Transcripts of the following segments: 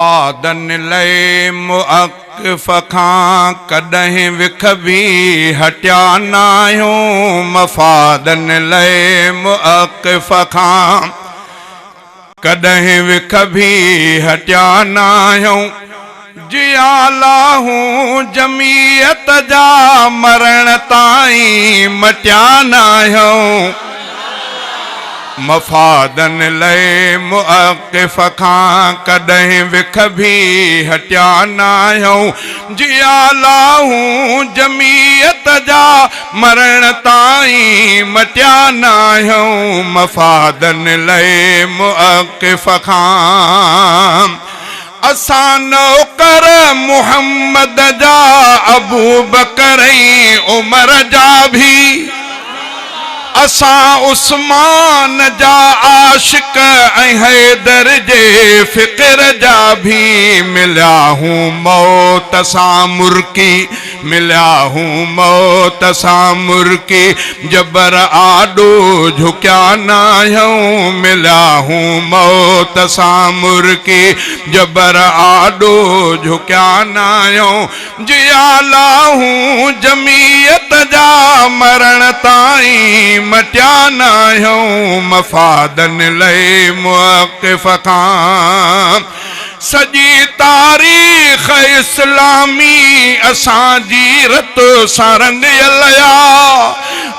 مفادن لئي مؤقف کان ڪڏهن وک به هٽيا ناهيون مفادن لئي مؤقف کان ڪڏهن وک به هٽيا ناهيون جيالا هون جمعيت جا مرڻ تائين مٽيا ناهيون. مفادن لئي مؤقف کان ڪڏهن وک به هٽيا ناهيون، جيالا هون جمعيت جا مرڻ تائين مٽيا ناهيون، مفادن لئي مؤقف کان اسان نوڪر محمد جا ابوبڪر ۽ عمر جا ڀي. اسان عثمان جا عاشق ۽ حيدر جي فڪر جا ڀي. مليا هون موت سان مرڪي، مليا هون موت سان مرڪي، جبر آڏو جهڪيا ناهيون. مليا هون موت سان مرڪي، جبر آڏو جهڪيا ناهيون. جيالا هون جمعيت جا مرڻ تائين مٽيا ناهيون. مفادن لئي مؤقف کان سڄي تاريخ اسلامي اسان جي رت سان رڱيل آ.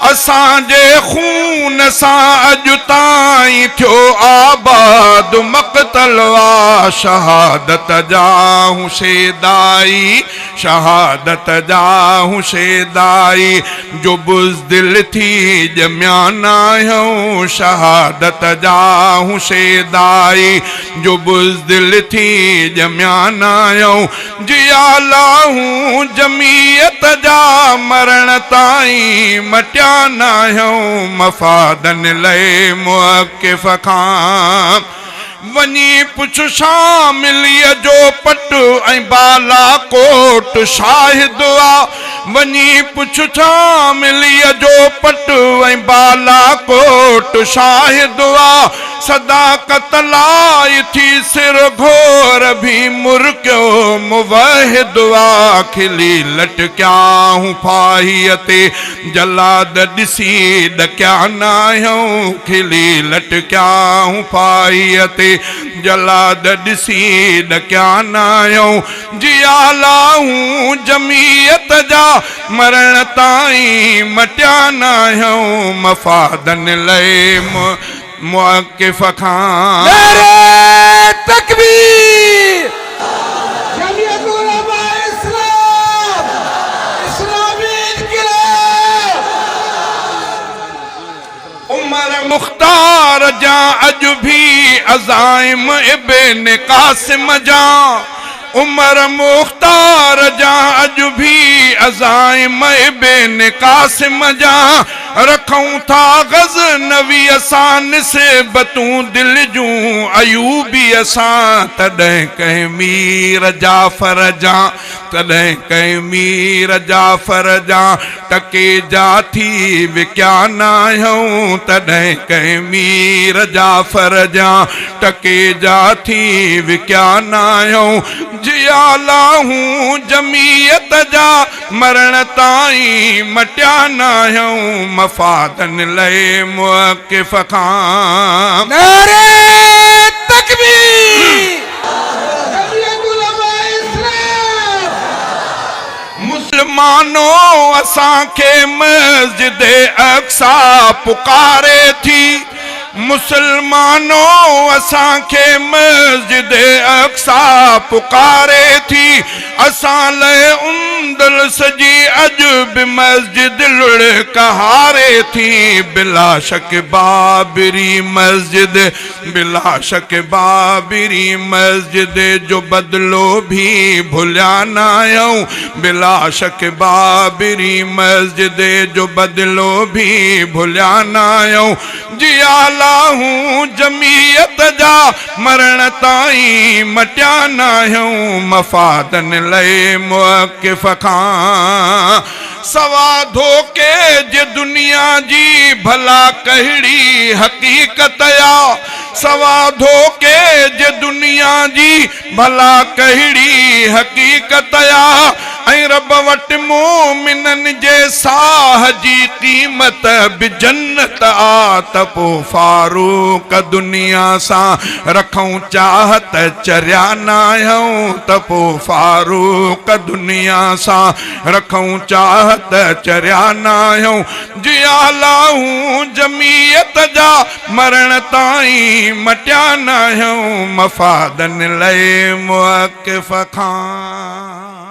اسان جي خون سان اڄ تائين ٿيو آباد مقتل آ. شهادت جا هون شيدائي، شهادت جا هون شيدائي، جو بزدل ٿي ڄميا ناهيون. شهادت جا هون شيدائي، جو بزدل ٿي ڄميا ناهيون. جيالا هون جمعيت جا مرڻ تائين مٽيا ناهيون. مفادن لئي مؤقف کان وڃي پڇ شامليء جو پٽ ۽ بالا ڪوٽ شاهد آ. وڃي پڇ شامليء جو پٽ ۽ بالا ڪوٽ شاهد آ. صداقت لاء ٿي سر گهور ڀي مرڪيو موحد آ. کلي لٽڪيا هون ڦاهيء تي جلاد ڏسي ڏڪيا ناهيون. کلي لٽڪيا هون ڦاهيء تي جلاد ڏسي ڏڪيا ناهيون. جيالا هون جمعيت جا مرڻ تائين مٽيا ناهيون. مفادن لئي مؤقف کان. نعري تڪبير. جمعيت علماء اسلام اسلامي انقلاب. عمر مختار جا اڄ ڀي عزائم ابن قاسم جا. عمر مختار جا اڄ ڀي عزائم ابن قاسم جا. رکون ٿا غزنويء سان نسبتون دل جون ايوبيء سان. تڏهن ڪنهن مير جعفر جا، تڏهن ڪنهن مير جعفر جا ٽڪي جا ٿي وڪيا ناهيون. تڏهن ڪنهن مير جعفر جا ٽڪي جا ٿي وڪيا ناهيون. جيالا هون جمعيت جا مرڻ تائين مٽيا ناهيون. مفادن لئي مؤقف کان. نعري تڪبير. جمعيت علماء اسلام. مسلمانو اسان کي مسجد اقصيٰ پڪاري ٿي. مسلمانو اسان کي مسجد اقصيٰ پڪاري ٿي. اسان لئه اندلس جي اڄ به مسجد لڙڪ هاري ٿي. بلاشڪ بابري مسجد، بلاشڪ بابري مسجد جو بدلو ڀي ڀليا ناهيون. بلاشڪ بابري مسجد جو بدلو ڀي ڀليا ناهيون. جيالا هون جمعيت جا مرڻ تائين مٽيا ناهيون. مفادن لئي مؤقف کان سوا ڌوڪي جي دنيا جي ڀلا ڪهڙي حقيقت آ. سوا ڌوڪي جي دنيا جي ڀلا ڪهڙي حقيقت آ ۽ رب وٽ مومنن جي ساهه جي قيمت به جنت آ ته پو فاروق دنيا سان رکون چاهت چريا ناهيون ته پو فاروق دنيا سان رکون چاهت چريا ناهيون جيالاهون جميعت جا مرڻ تائين مٽيا ناهيون مفادن لئي مؤقف کان.